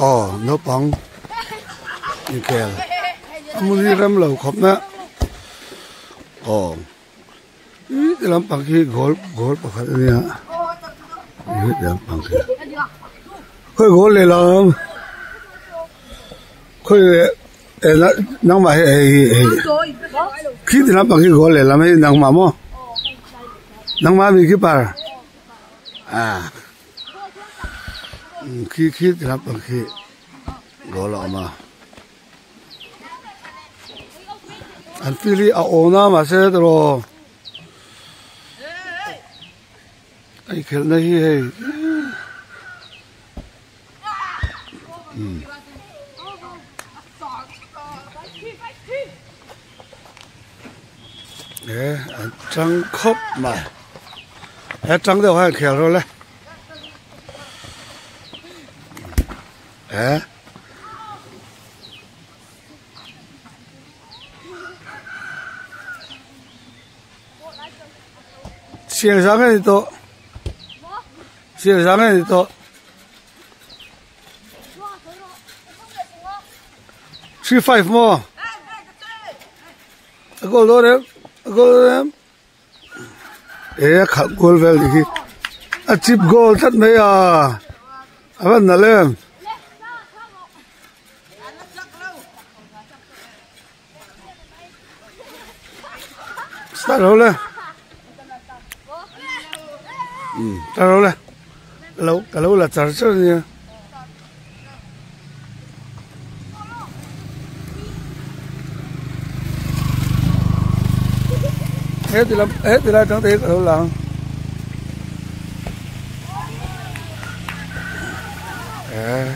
Aw naupang inkhel a hmun hi rem lo khawp mai a aw ih ti lampang khi goal goal pakhat a nia ih ti lampang khi khawi goal leh lam khawi leh eh nangmah hi hei hi hei khi ti lampang khi goal leh lam hei nangmah maw nangmah mi keeper ah. Khi khi ti lampang khi goal a awm a an field hi a awn a mahse tiraw a inkhelhna hi hei e an tang khawp mai he tang deuh hian khel rawh le e siang sang a ni tawh siang sang a ni tawh. 3-5 maw a goal dawn em a goal dawn em e a khalh goal vel ni hi a chip goal tlat mai a a van nalh em start ho le start ho le lo ka lo la char char nia he ti lam he ti lai tang te hi ka lo lang eh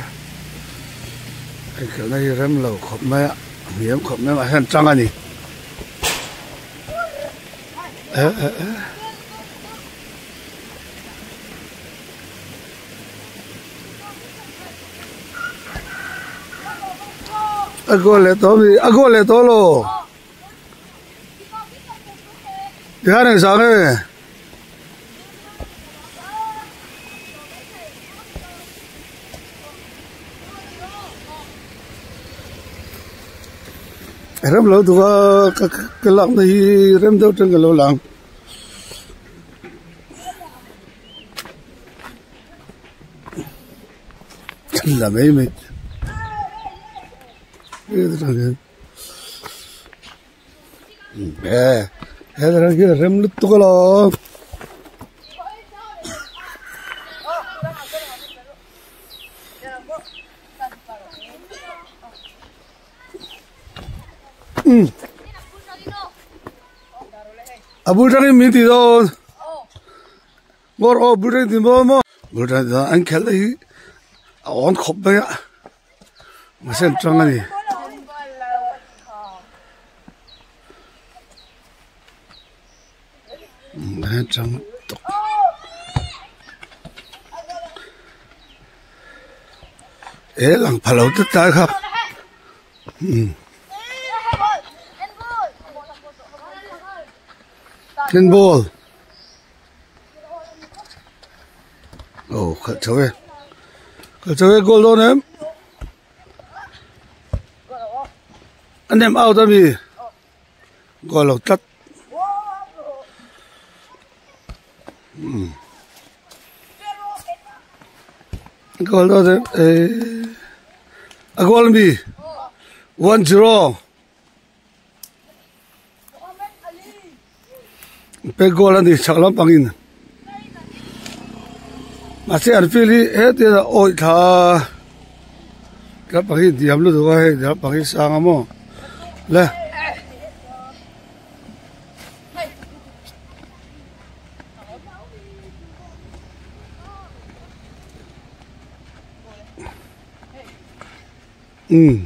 Inkhelhna hi rem lo khawp mai a hniam khawp mai a hian tang a ni eh eh eh a goal leh tawh ami a goal leh tawh lo tikhan engzah nge. Rem lo duh a ka ka lakna hi rem deuh tang ka lo lang. La mai mai. E he ram hi rem lutuk alawm. A bul tangin min ti dawn. Ngawr aw bul tangin ti maw maw. Bul tangin an khelh hi a awn khawp mai a. Mahse an tang a ni. An tang tawk. E lang pha lo tlat lai kha. Handball. Oh, khalh chho e. Khalh chho e goal dawn em. A nem out ami. Goal lo tlat. Hmm. Goal dawn em. Eh. A goal ami. 1-0. Pek goal a ni chhak lampangin mahse an field hi hetiang a awih thla lampang hi diam lutuk a hei lampang hi sang a maw le. Um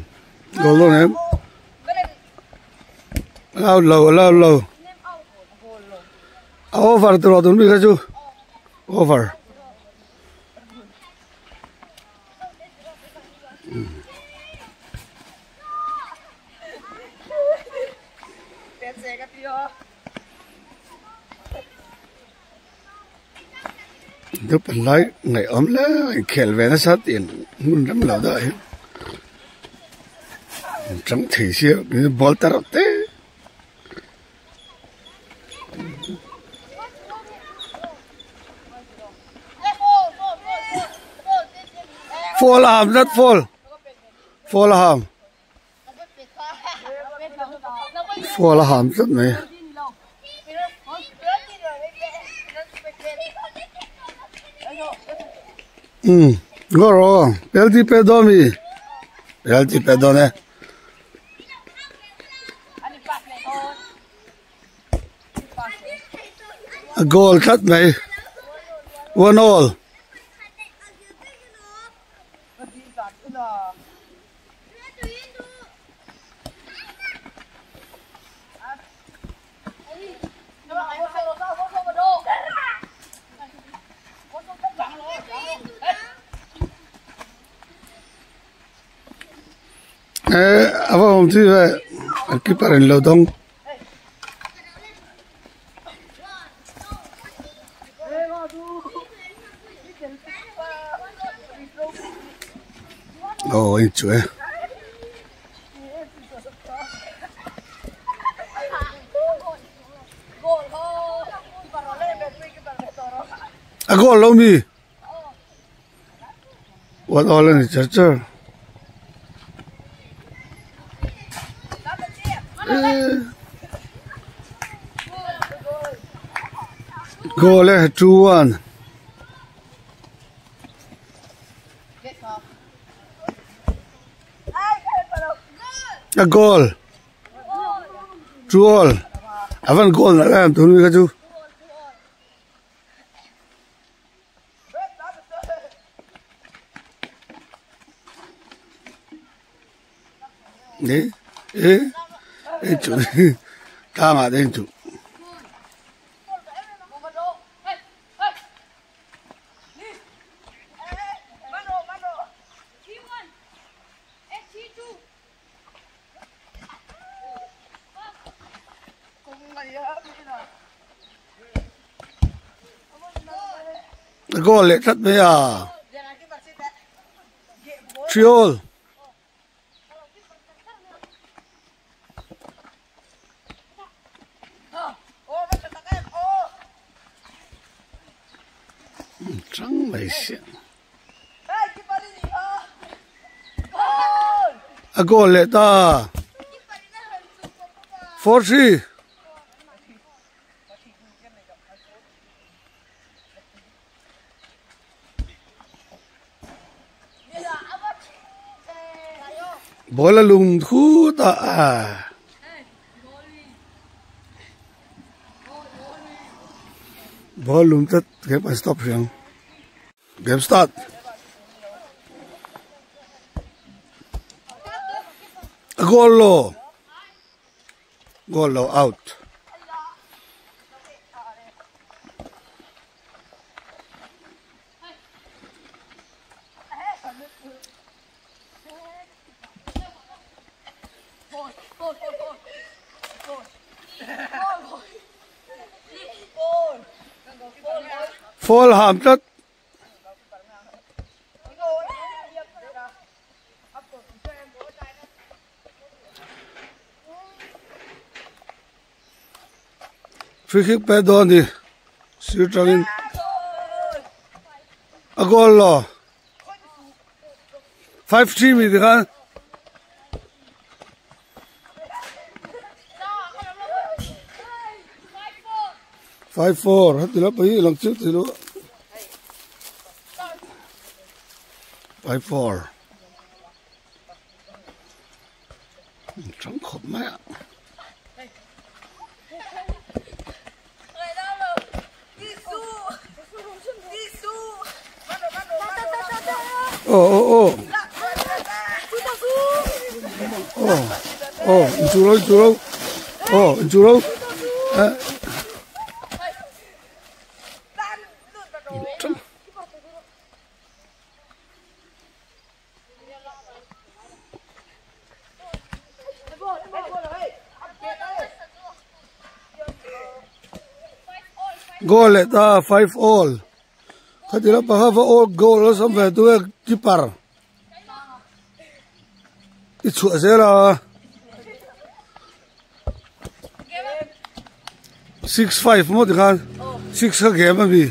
goal dawn em. Lau lo lau lo a over tawh tur mi kha chu over Naupang lai ngaihawm hle a inkhel ve nasa tih hmun rem lo deuh ah hian an chang thei sia ball te reuh te. Fall a ham zat fall fall a ham fall a ham zat mai. Um ngaw rawh penalty pe dawn mi penalty pe dawn e. A goal tlat mai one all. Eh a va awm chi ve a keeper in lo dawng. Aw a inchuh e. A goal lo mi. One all a ni char char. Goal e 2-1. A goal. 2 all. Avan goal na lam tunu ka chu. E e e chu tlang ah te chu. Goal leh tlat mai a Triol chang mai sia a goal leh ta 4-3 Ball a lum thut a ball lum tlat game an stop hrih ang game start. A goal lo goal lo out. Fall ham tlat. Free kick pe dawn ni sir tangin a goal lo 5-3 mi tikhan 5-4 heti la pahnih lang chiah thei lo 5-4 Chang khawp mai a. Aw aw aw. Aw aw inchu lo inchu lo. Aw inchu lo. Eh. Goal leh ta 5 all. Khati lampang kha va awl goal a sam ve tu e keeper i chhuah zel a 6-5 maw tikhan 6 kha game a mi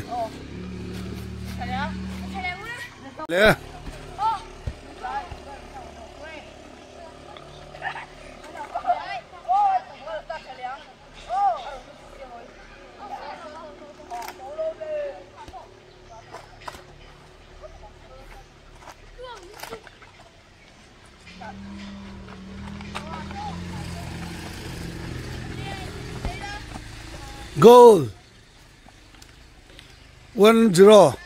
le Goal 1-0.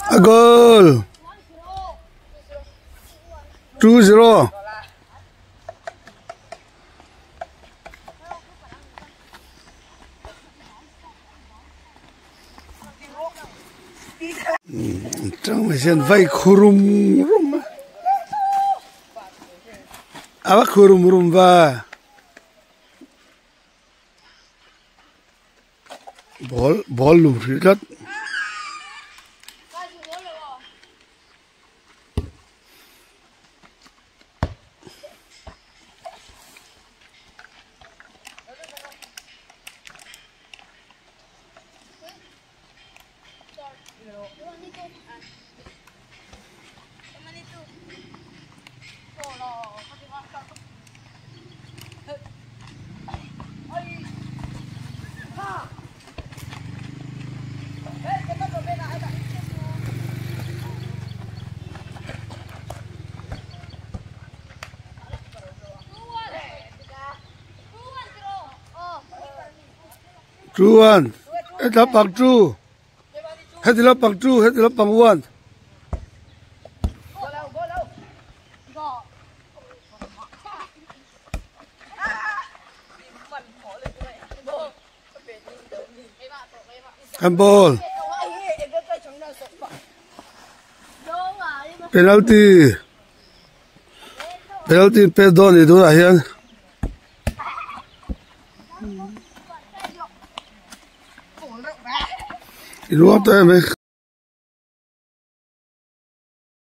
A goal 2-0. Tang mai hian vai khurum rum a a va khurum rum va ball ball lum hrih tlat. 2-1 heti lampang 2 heti lampang 2 heti lampang 1 Handball. Penalty. Penalty pe dawn ni tunah hian. I ruang tawh em e.